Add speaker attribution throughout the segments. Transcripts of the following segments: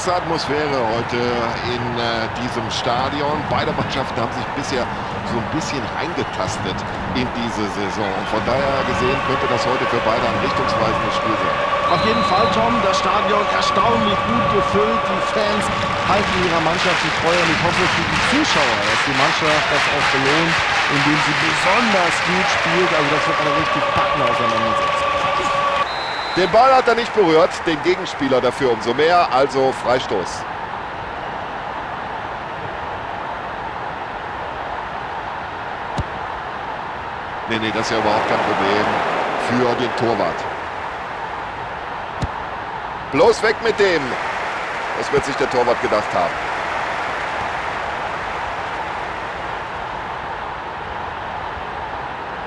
Speaker 1: Klasse Atmosphäre heute in diesem Stadion. Beide Mannschaften haben sich bisher so ein bisschen reingetastet in diese Saison. Und von daher gesehen könnte das heute für beide ein richtungsweisendes Spiel sein.
Speaker 2: Auf jeden Fall, Tom, das Stadion erstaunlich gut gefüllt. Die Fans halten ihrer Mannschaft die Treue und ich hoffe für die Zuschauer, dass die Mannschaft das auch belohnt, indem sie besonders gut spielt. Also das wird eine richtig packende Auseinandersetzung.
Speaker 1: Den Ball hat er nicht berührt, den Gegenspieler dafür umso mehr, also Freistoß. Nee, nee, das ist ja überhaupt kein Problem für den Torwart. Bloß weg mit dem. Das wird sich der Torwart gedacht haben.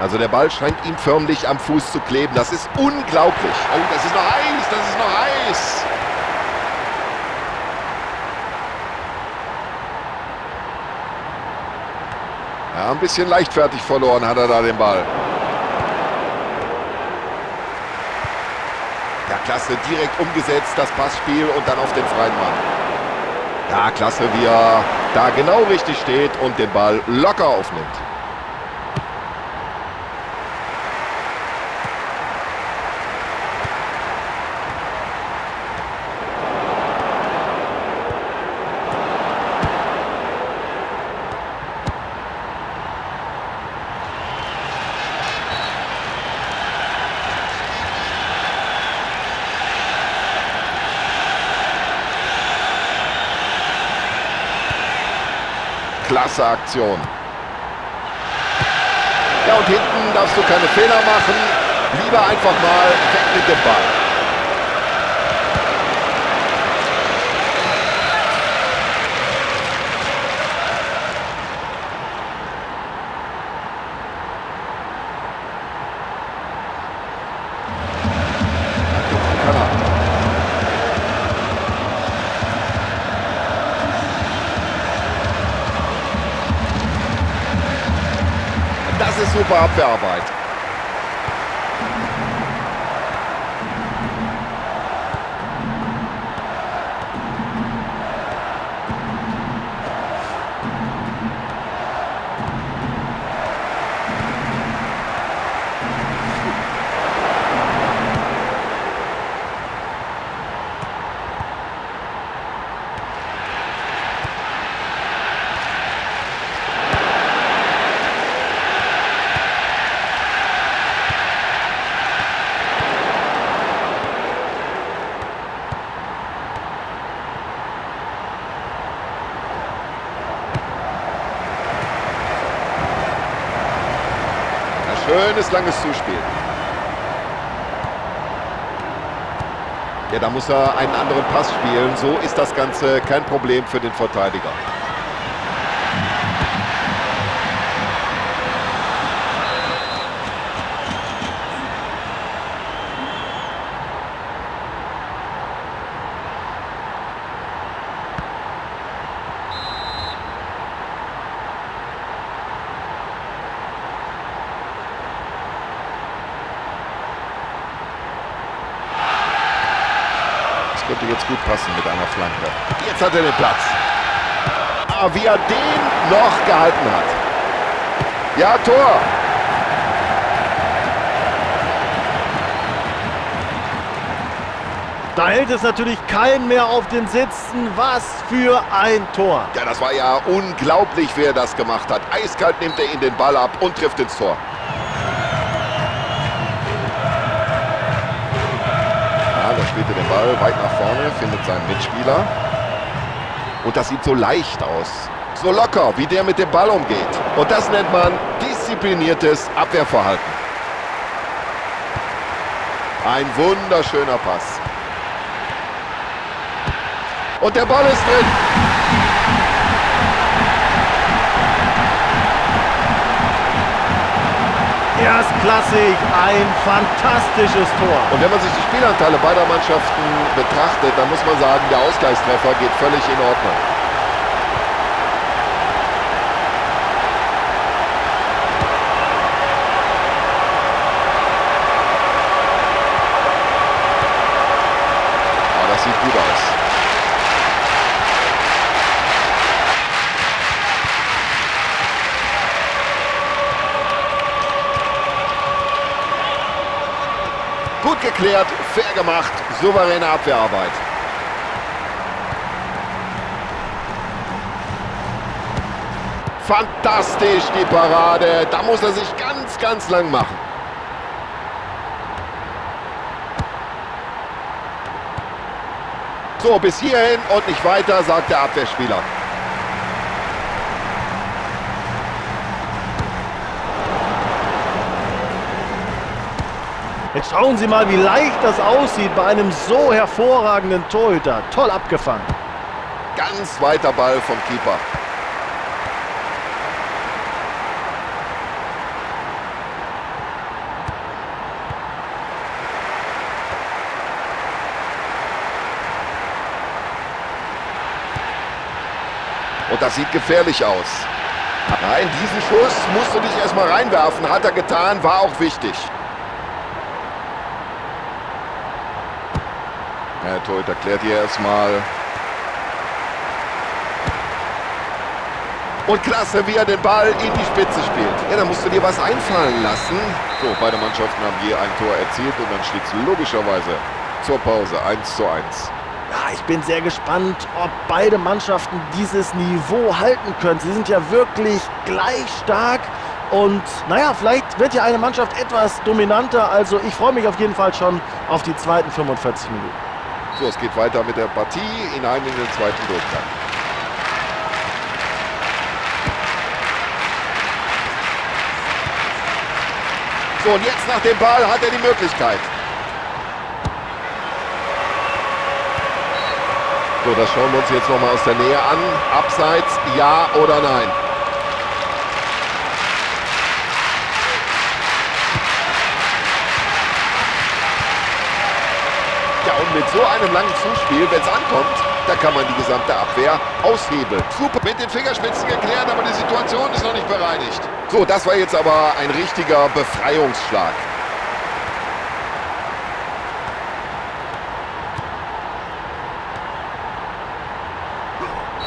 Speaker 1: Also der Ball scheint ihm förmlich am Fuß zu kleben. Das ist unglaublich. Oh, das ist noch heiß, das ist noch heiß. Ja, ein bisschen leichtfertig verloren hat er da den Ball. Ja, klasse, direkt umgesetzt, das Passspiel und dann auf den freien Mann. Ja, klasse, wie er da genau richtig steht und den Ball locker aufnimmt. Klasse Aktion. Ja, und hinten darfst du keine Fehler machen. Lieber einfach mal weg mit dem Ball. Das ist super Abwehrarbeit. Schönes, langes Zuspiel. Ja, da muss er einen anderen Pass spielen. So ist das Ganze kein Problem für den Verteidiger. Könnte jetzt gut passen mit einer Flanke. Jetzt hat er den Platz. Ah, wie er den noch gehalten hat. Ja, Tor.
Speaker 2: Da hält es natürlich keinen mehr auf den Sitzen. Was für ein Tor.
Speaker 1: Ja, das war ja unglaublich, wer das gemacht hat. Eiskalt nimmt er ihn den Ball ab und trifft ins Tor. Da spielt er den Ball weit nach vorne, findet seinen Mitspieler. Und das sieht so leicht aus. So locker, wie der mit dem Ball umgeht. Und das nennt man diszipliniertes Abwehrverhalten. Ein wunderschöner Pass. Und der Ball ist drin.
Speaker 2: Erstklassig, ein fantastisches Tor.
Speaker 1: Und wenn man sich die Spielanteile beider Mannschaften betrachtet, dann muss man sagen, der Ausgleichstreffer geht völlig in Ordnung. Oh, das sieht gut aus. geklärt, fair gemacht, souveräne Abwehrarbeit. Fantastisch die Parade. Da muss er sich ganz, ganz lang machen. So, bis hierhin und nicht weiter, sagt der Abwehrspieler.
Speaker 2: Jetzt schauen Sie mal, wie leicht das aussieht bei einem so hervorragenden Torhüter. Toll abgefangen.
Speaker 1: Ganz weiter Ball vom Keeper. Und das sieht gefährlich aus. Nein, diesen Schuss musst du dich erstmal reinwerfen. Hat er getan, war auch wichtig. Der Torhüter klärt hier erstmal. Und klasse, wie er den Ball in die Spitze spielt. Ja, da musst du dir was einfallen lassen. So, beide Mannschaften haben je ein Tor erzielt und dann steht es logischerweise zur Pause 1:1.
Speaker 2: Ja, ich bin sehr gespannt, ob beide Mannschaften dieses Niveau halten können. Sie sind ja wirklich gleich stark und naja, vielleicht wird ja eine Mannschaft etwas dominanter. Also ich freue mich auf jeden Fall schon auf die zweiten 45 Minuten.
Speaker 1: So, es geht weiter mit der Partie hinein in den zweiten Durchgang. So, und jetzt nach dem Ball hat er die Möglichkeit. So, das schauen wir uns jetzt nochmal aus der Nähe an. Abseits, ja oder nein? Ja, und mit so einem langen Zuspiel, wenn es ankommt, da kann man die gesamte Abwehr aushebeln. Super, mit den Fingerspitzen geklärt, aber die Situation ist noch nicht bereinigt. So, das war jetzt aber ein richtiger Befreiungsschlag.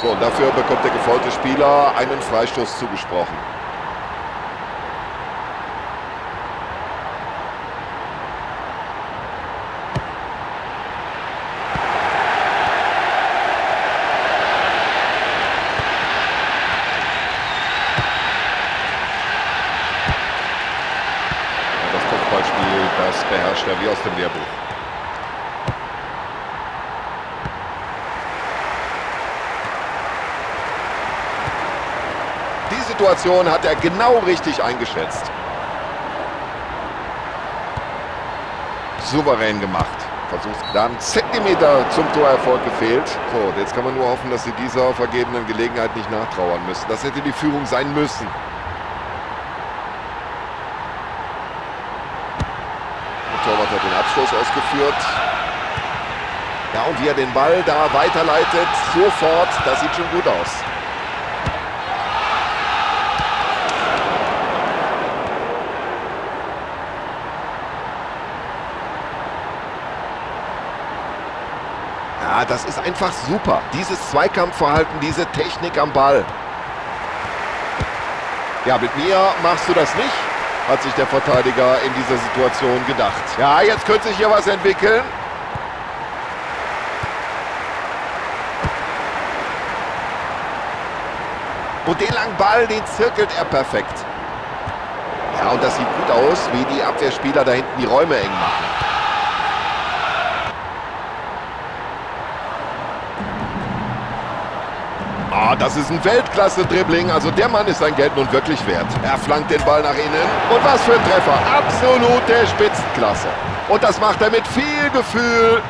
Speaker 1: So, und dafür bekommt der gefaulte Spieler einen Freistoß zugesprochen. Und das Kopfballspiel, das beherrscht er wie aus dem Lehrbuch. Die Situation hat er genau richtig eingeschätzt. Souverän gemacht. Versucht da einen Zentimeter zum Torerfolg gefehlt. So, und jetzt kann man nur hoffen, dass sie dieser vergebenen Gelegenheit nicht nachtrauern müssen. Das hätte die Führung sein müssen. Der Torwart hat den Abstoß ausgeführt. Ja, und wie er den Ball da weiterleitet, sofort, das sieht schon gut aus. Ja, das ist einfach super. Dieses Zweikampfverhalten, diese Technik am Ball. Ja, mit mir machst du das nicht, hat sich der Verteidiger in dieser Situation gedacht. Ja, jetzt könnte sich hier was entwickeln. Und den langen Ball, den zirkelt er perfekt. Ja, und das sieht gut aus, wie die Abwehrspieler da hinten die Räume eng machen. Ah, das ist ein Weltklasse-Dribbling. Also der Mann ist sein Geld nun wirklich wert. Er flankt den Ball nach innen. Und was für ein Treffer. Absolute Spitzenklasse. Und das macht er mit viel Gefühl.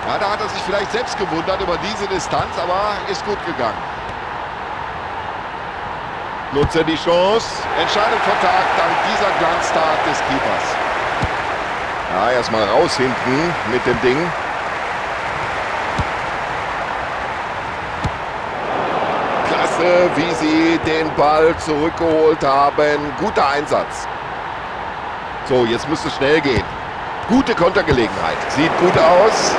Speaker 1: Ja, da hat er sich vielleicht selbst gewundert über diese Distanz, aber ist gut gegangen. Nutzt er die Chance. Entscheidung vertagt dank dieser Glanztat des Keepers. Ja, erstmal raus hinten mit dem Ding. Klasse, wie sie den Ball zurückgeholt haben. Guter Einsatz. So, jetzt müsste es schnell gehen. Gute Kontergelegenheit. Sieht gut aus.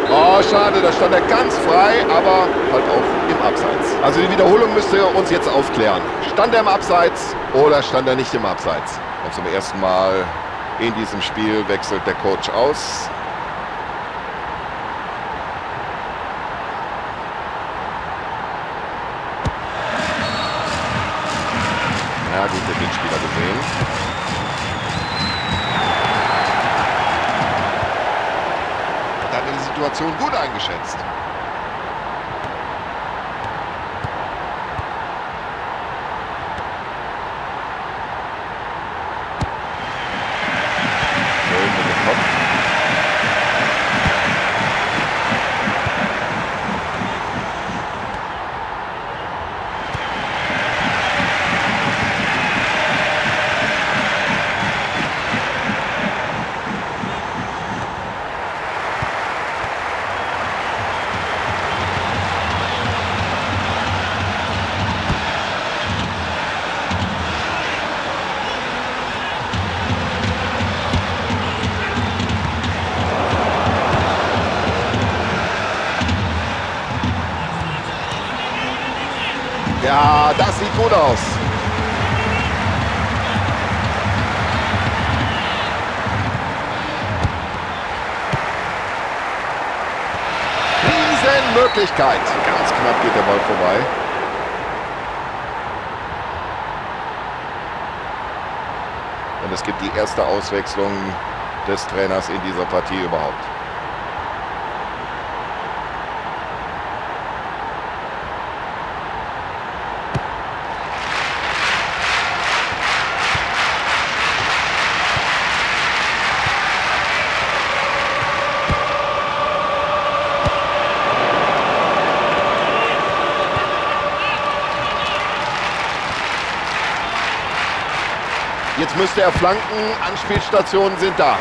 Speaker 1: Oh, schade, da stand er ganz frei, aber halt auch im Abseits. Also die Wiederholung müsste uns jetzt aufklären. Stand er im Abseits oder stand er nicht im Abseits? Und zum ersten Mal in diesem Spiel wechselt der Coach aus. Ja, gut, den Mitspieler gesehen. Dann die Situation gut eingeschätzt. Schön mit dem Kopf. Ja, das sieht gut aus. Riesenmöglichkeit. Ganz knapp geht der Ball vorbei. Und es gibt die erste Auswechslung des Trainers in dieser Partie überhaupt. Jetzt müsste er flanken. Anspielstationen sind da.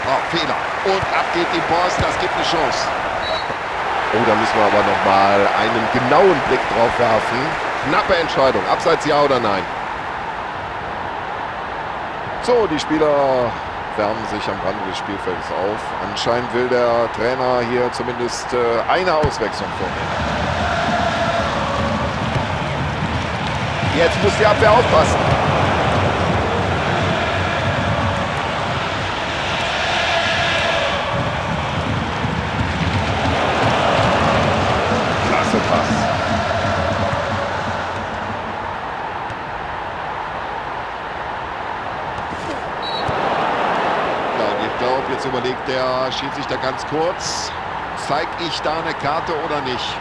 Speaker 1: Oh, Fehler. Und ab geht die Post. Das gibt eine Chance. Oh, da müssen wir aber noch mal einen genauen Blick drauf werfen. Knappe Entscheidung. Abseits ja oder nein? So, die Spieler wärmen sich am Rande des Spielfeldes auf. Anscheinend will der Trainer hier zumindest eine Auswechslung vornehmen. Jetzt muss die Abwehr aufpassen. Klasse Pass. Ja, und ich glaube, jetzt überlegt der Schiedsrichter ganz kurz, zeig ich da eine Karte oder nicht?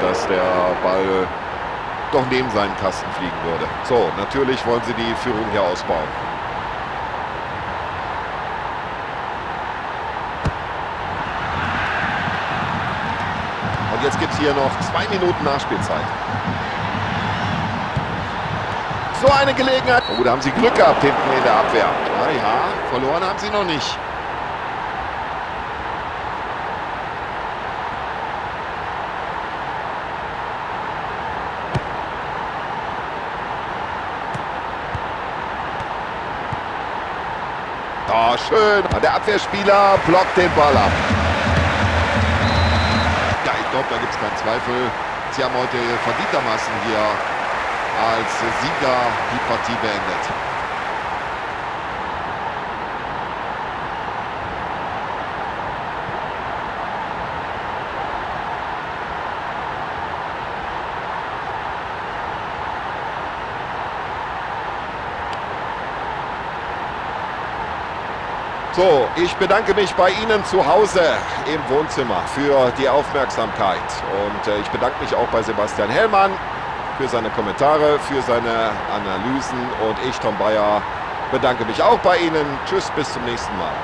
Speaker 1: Dass der Ball doch neben seinen Kasten fliegen würde. So, natürlich wollen sie die Führung hier ausbauen. Und jetzt gibt's hier noch 2 Minuten Nachspielzeit. So eine Gelegenheit. Oh, da haben sie Glück gehabt hinten in der Abwehr. Na ja, verloren haben sie noch nicht. Oh, schön. Der Abwehrspieler blockt den Ball ab. Ja, ich glaube, da gibt's keinen Zweifel. Sie haben heute verdientermaßen hier als Sieger die Partie beendet. So, ich bedanke mich bei Ihnen zu Hause im Wohnzimmer für die Aufmerksamkeit. Und ich bedanke mich auch bei Sebastian Hellmann für seine Kommentare, für seine Analysen. Und ich, Tom Bayer, bedanke mich auch bei Ihnen. Tschüss, bis zum nächsten Mal.